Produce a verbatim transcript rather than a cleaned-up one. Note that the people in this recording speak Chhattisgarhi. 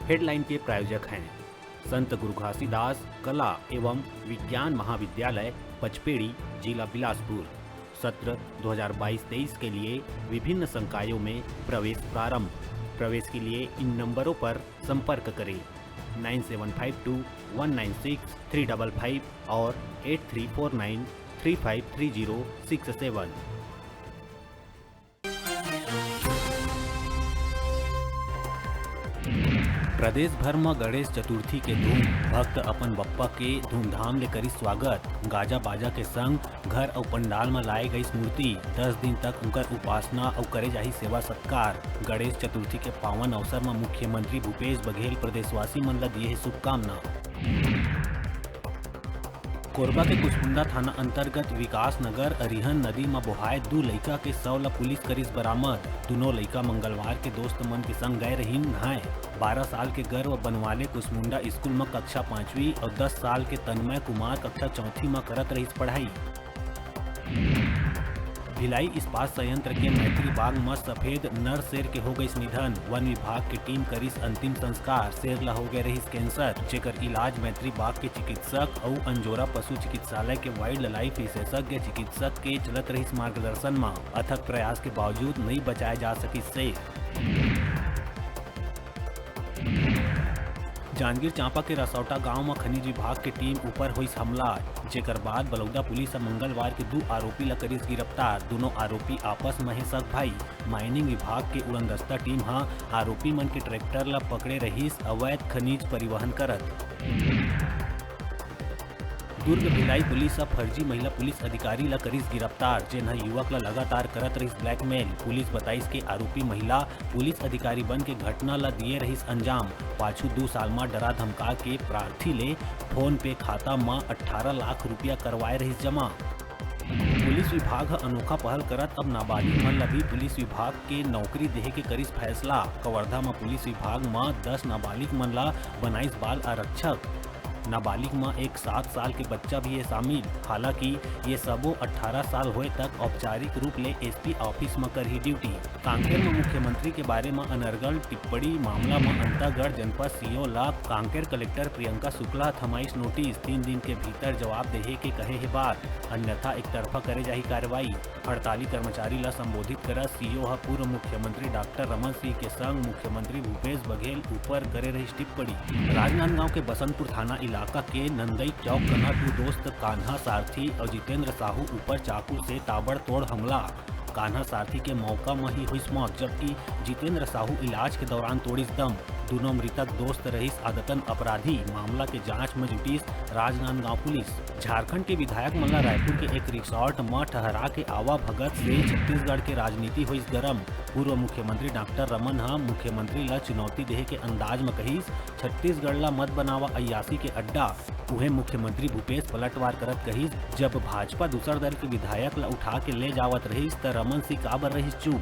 हेडलाइन के प्रायोजक हैं संत गुरु घासीदास कला एवं विज्ञान महाविद्यालय पचपेड़ी, जिला बिलासपुर। सत्र दो हज़ार बाईस तेईस के लिए विभिन्न संकायों में प्रवेश प्रारंभ। प्रवेश के लिए इन नंबरों पर संपर्क करें, nine seven five two one nine six three double five और eight three four nine three five three zero six seven. प्रदेश भर म गणेश चतुर्थी के धूम, भक्त अपन बप्पा के धूमधाम ले करिस स्वागत। गाजा बाजा के संग घर अउ पंडाल म लाए गईस मूर्ति। दस दिन तक उंकर उपासना अउ करे जाही सेवा सत्कार। गणेश चतुर्थी के पावन अवसर म मुख्यमंत्री भूपेश बघेल प्रदेशवासी मन ल दिए हे शुभकामना। कोरबा के कुसमुंडा थाना अंतर्गत विकास नगर अरिहन नदी म बोहाए दू लइका के शव ल पुलिस करिस बरामद। दुनों लइका मंगलवार के दोस्त मन के संग गए रहिन नहाए। बारह साल के गर्व बनवाले कुसमुंडा स्कूल म कक्षा पांचवी अउ दस साल के तन्मय कुमार कक्षा चौथी म करत रहिस पढ़ाई। भिलाई इस्पात संयंत्र के मैत्री बाग म सफेद नर शेर के हो गइस निधन। वन विभाग के टीम करिस अंतिम संस्कार। शेर ल हो गए रहिस कैंसर, जेकर इलाज मैत्री बाग के चिकित्सक अउ अंजोरा पशु चिकित्सालय के वाइल्ड लाइफ विशेषज्ञ चिकित्सक के चलत रहिस मार्गदर्शन म। अथक प्रयास के बावजूद नइ बचाए जा सकिस शेर। जांजगीर चांपा के रसौटा गांव म खनिज विभाग के टीम ऊपर होइस हमला, जेकर बाद बलौदा पुलिस ह मंगलवार के दू आरोपी ल करिस गिरफ्तार। दुनों आरोपी आपस म हे सग भाई। माइनिंग विभाग के उड़नदस्ता टीम ह आरोपी मन के ट्रैक्टर ल पकड़े रहिस अवैध खनिज परिवहन करत। दुर्ग भिलाई पुलिस ह फर्जी महिला पुलिस अधिकारी ल करिस गिरफ्तार, जेन ह युवक ल लगातार करत रहिस ब्लैकमेल। पुलिस बताइस के आरोपी महिला पुलिस अधिकारी बन के घटना ल दिए रहिस अंजाम। पाछू दू साल म डरा धमका के प्रार्थी ले फोन पे खाता म अट्ठारह लाख रुपया करवाए रहिस जमा। पुलिस विभाग ह अनोखा पहल करत अब नाबालिग मन ल भी पुलिस विभाग के नौकरी देहे के करिस फैसला। कवर्धा म पुलिस विभाग म दस नाबालिग मन ल बनाइस बाल आरक्षक। नाबालिग म एक सात साल के बच्चा भी हे शामिल। हालांकि ये सबो अट्ठारह साल होए तक औपचारिक रूप ले एसपी ऑफिस म करही ड्यूटी। कांकेर म मुख्यमंत्री के बारे म अनर्गल टिप्पणी मामला म अंतागढ़ जनपद सीओ ल कांकेर कलेक्टर प्रियंका शुक्ला ह थमाइस नोटिस। तीन दिन के भीतर जवाब देहे के कहे हे बात, अन्यथा एकतरफा करे जाही कार्रवाई। हड़ताली कर्मचारी ल संबोधित करत सीओ ह पूर्व मुख्यमंत्री डॉक्टर रमन सिंह के संग मुख्यमंत्री भूपेश बघेल ऊपर करे रहिस टिप्पणी। राजनांदगांव के बसंतपुर थाना इलाका के नंदई चौक कना दू दोस्त कान्हा सारथी अउ जितेंद्र साहू ऊपर चाकू से ताबड़तोड़ हमला। कान्हा सारथी के मौका म ही होइस मौत, जबकि जितेंद्र साहू इलाज के दौरान तोड़िस दम। दुनों मृतक दोस्त रहिस आदतन अपराधी। मामला के जांच म जुटिस राजनांदगांव पुलिस। झारखंड के विधायक मन ला रायपुर के एक रिसोर्ट म ठहरा के आवा भगत से छत्तीसगढ़ के राजनीति होइस गरम। पूर्व मुख्यमंत्री डॉक्टर रमन ह मुख्यमंत्री ला चुनौती देहे के अंदाज म कहिस, छत्तीसगढ़ ला मत बनावा अय्यासी के अड्डा। उहें मुख्यमंत्री भूपेश पलटवार करत कहिस, जब भाजपा दूसर दल के विधायक ला उठा के ले जावत रहिस, त रमन सिंह काबर रहिस चुप?